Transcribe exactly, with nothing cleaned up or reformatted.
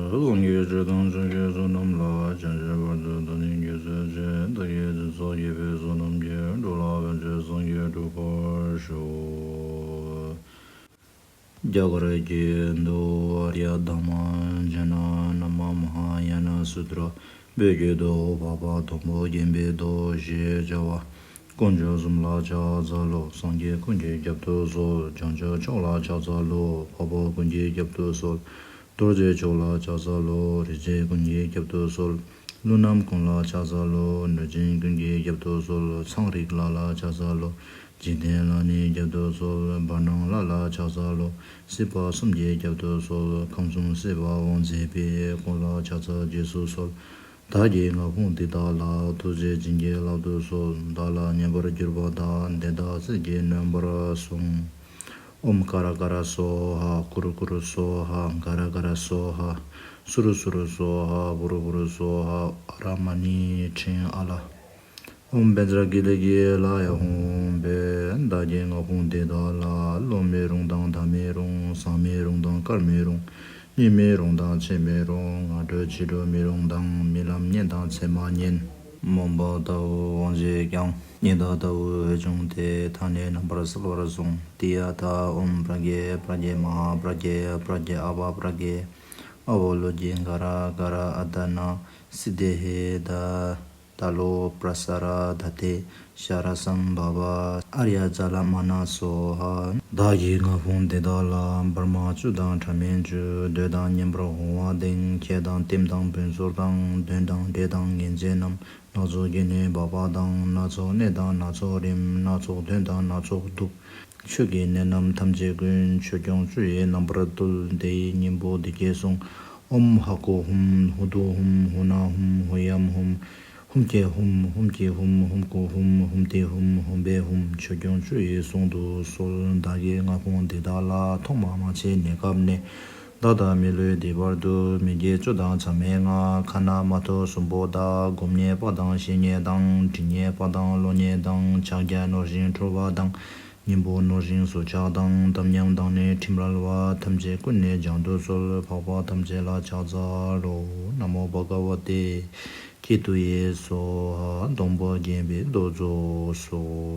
སངས་རྒྱས་ཆོས་དང་ཕྱག་རྒྱའི་བསོད་ནམས་ལ། བྱང་ཆུབ་བར་དུ་བདག་ནི་འགོད་པར་བྱེད། བདག་གིས་སྦྱིན་སོགས་བགྱིས་པའི་བསོད་ནམས་ཀྱིས། འགྲོ་ལ་ཕན་ཕྱིར་སངས་རྒྱས་འགྲུབ་པར་ཤོག། རྒྱ་གར་གྱི་མདོ། ཨཱརྱ་དྷརྨ་ཇཱ་ན་ན་མ་མ་ཧཱ་ཡཱ་ན་སུ་ཏྲ། བོད་སྐད་དུ། འཕགས་པ་དང་པོ་མཁྱེན་པའི་མདོ་ཞེས་བྱ་བ། དཀོན་མཆོག་གསུམ་ལ་ཕྱག་འཚལ་ལོ། སངས་རྒྱས་ཀུན་གྱི་རྒྱབ་ཏུ་གསོལ། བྱང་ཆུབ་མཆོག་ལ་ཕྱག་འཚལ་ལོ། འཕགས་པ་ཀུན་གྱི་རྒྱབ་ཏུ་གསོལ། རྡོ་རྗེ་མཆོག་ལ་ཕྱག་འཚལ་ལོ། རིག་བྱེད་ཀུན་གྱི་རྒྱབ་ཏུ་གསོལ། ཀླུ་རྣམས་ཀུན་ལ་ཕྱག་འཚལ་ལོ། གནོད་སྦྱིན་ཀུན་གྱི་རྒྱབ་ཏུ་གསོལ། ཚངས་རིས་ལ་ལ་ཕྱག་འཚལ་ལོ། འཇིག་རྟེན་ལ་ནི་རྒྱབ་ཏུ་གསོལ། བར་སྣང་ལ་ལ་ཕྱག་འཚལ་ལོ། སྲིད་པ་གསུམ་གྱི་རྒྱབ་ཏུ་གསོལ། ཁམས་གསུམ་སྲིད་པ་དབང་མཛད་པའི། ཀུན་ལ་ཕྱག་འཚལ་རྗེས་སུ་གསོལ། བདག་གིས་ང་ཕུང་འདི་དག་ལ། ཐུགས་རྗེས་བྱིན་གྱིས་བརླབ་ཏུ་གསོལ། བདག་ལ་མཉེས་པར་གྱུར་པ་དག། དེ་དག་ཚིག་གིས་ནོན་པར་གསུངས། ཨོཾ་ཀ་ར་ཀ་ར་སྭཱ་ཧཱ། ཀུ་རུ་ཀུ་རུ་སྭཱ་ཧཱ། ག་ར་ག་ར་སྭཱ་ཧཱ། སུ་རུ་སུ་རུ་སྭཱ་ཧཱ། བུ་རུ་བུ་རུ་སྭཱ་ཧཱ། ཨ་ར་མ་ཎི་ཕྲེང་ཨ་ལ། ཨོཾ་བཛྲ་ཀཱི་ལི་ཀཱི་ལ་ཡ་ཧཱུྃ་ཕཊ། བདག་གིས་ང་ཕུང་འདི་དག་ལ། སློབ་མའི་རུང་དང་དམ་པའི་རུང་། བཟང་མའི་རུང་དང་དཀར་མའི་རུང་། སྙིགས་མའི་རུང་དང་ཕྱི་མའི་རུང་། སྔ་དྲོ་ཕྱི་དྲོ་མི་རུང་དང་། རྨི་ལམ་ཉན་དང་མཚན་མ་ཉན། མོན་པ་ལྟ་བུའི་དབང་བྱས་ཀྱང་། ཉི་ཟླ་ལྟ་བུའི་འོད་བྱུང་སྟེ། ཐ་སྙད་རྣམ་པར་གསལ་བར་གསུངས། ཏདྱ་ཐཱ། ཨོཾ་པྲ་ཛྙཱ་པྲ་ཛྙཱ་མ་ཧཱ་པྲ་ཛྙཱ་པྲ་ཛྙཱ་ཨ་བྷ་པྲ་ཛྙཱ། ཨ་བྷོ་ལོ་ཀྱི་ག་ར་ག་ར། ཨ་དྷ་ན་སིདྡྷེ་ཧེ་ད། ད་ལོ་པྲ་ས་ར་དྷ་ཏེ་ཤ་ར་སམ་བྷ་བ། ཨཱརྱ་ཛཱ་ལ་མ་ན་སྭཱ་ཧཱ། བདག་གིས་ང་ཕུང་འདི་དག་ལ། བར་མ་བཅུ་དང་ཕྲ་མེན་བཅུ། འདོད་དང་ཉན་པར་འོང་བ་སྟེ། ཁྱད་དང་ལྟེམ་དང་བོན་ཟོར་དང་། གདོན་དང་འདྲེ་དང་ངན་བྱད་རྣམས། སྣ་ཚོགས་ཀྱིས་ནི་སྦགས་པ་དང་། སྣ་ཚོགས་ནད་དང་སྣ་ཚོགས་རིམས། སྣ་ཚོགས་གདོན་དང་སྣ་ཚོགས་གདུག། ཆོས་ཀྱི་ནད་རྣམས་ཐམས་ཅད་ཀུན། ཆོས་སྐྱོང་བཅུ་ཡིས་རྣམ་པར་བཏུལ། དེ་ཡི་སྙིང་པོ་འདི་སྐད་གསུངས། ཨོཾ་ཧ་ཀོ་ཧཱུྃ། ཧུ་དུ་ཧཱུྃ། ཧུ་ན་ཧཱུྃ། ཧུ་ཡམ་ཧཱུྃ། ཧཱུྃ་ཀྱེ་ཧཱུྃ། ཧཱུྃ་ཀྱི་ཧཱུྃ། ཧཱུྃ་ཀུ་ཧཱུྃ། ཧཱུྃ་ཏི་ཧཱུྃ། ཧཱུྃ་བེ་ཧཱུྃ། ཆོས་སྐྱོང་བཅུ་ཡིས་གསུང་དུ་གསོལ། བདག་གིས་ང་ཕུང་འདི་དག་ལ། ཐོག་མ་མ་སྐྱེས་གནས་སྐབས་ནས། བདག་དང་མི་ལུས་འདས་བར་དུ། མི་དགེ་བཅུ་དང་མཚམས་མེད་ལྔ། ཁ་ན་མ་ཐོ་གསུམ་པོ་དག། སྒོམ་ཉེས་པ་དང་བཤེས་གཉེན་དང་། དྲིན་ཉེས་པ་དང་བློ་ཉེས་དང་། ཕྱག་རྒྱ་ནོར་ཞིང་འཁྲུལ་བ་དང་། གཉེན་པོ་ནོར་ཞིང་སོ་ཆགས་དང་། དམ་ཉམས་དང་ནི་ཁྲིམས་རལ་བ། ཐམས་ཅད་ཀུན་ནས་སྦྱང་དུ་གསོལ། འཕགས་པ་ཐམས་ཅད་ལ་ཕྱག་འཚལ་ལོ། ན་མོ་བྷ་ག་བ་ཏེ། ཀྱེ་ཏུ་ཡེ་སྭཱ་ཧཱ། སྡོང་པོ་བརྒྱན་པའི་མདོ་རྫོགས་སོ།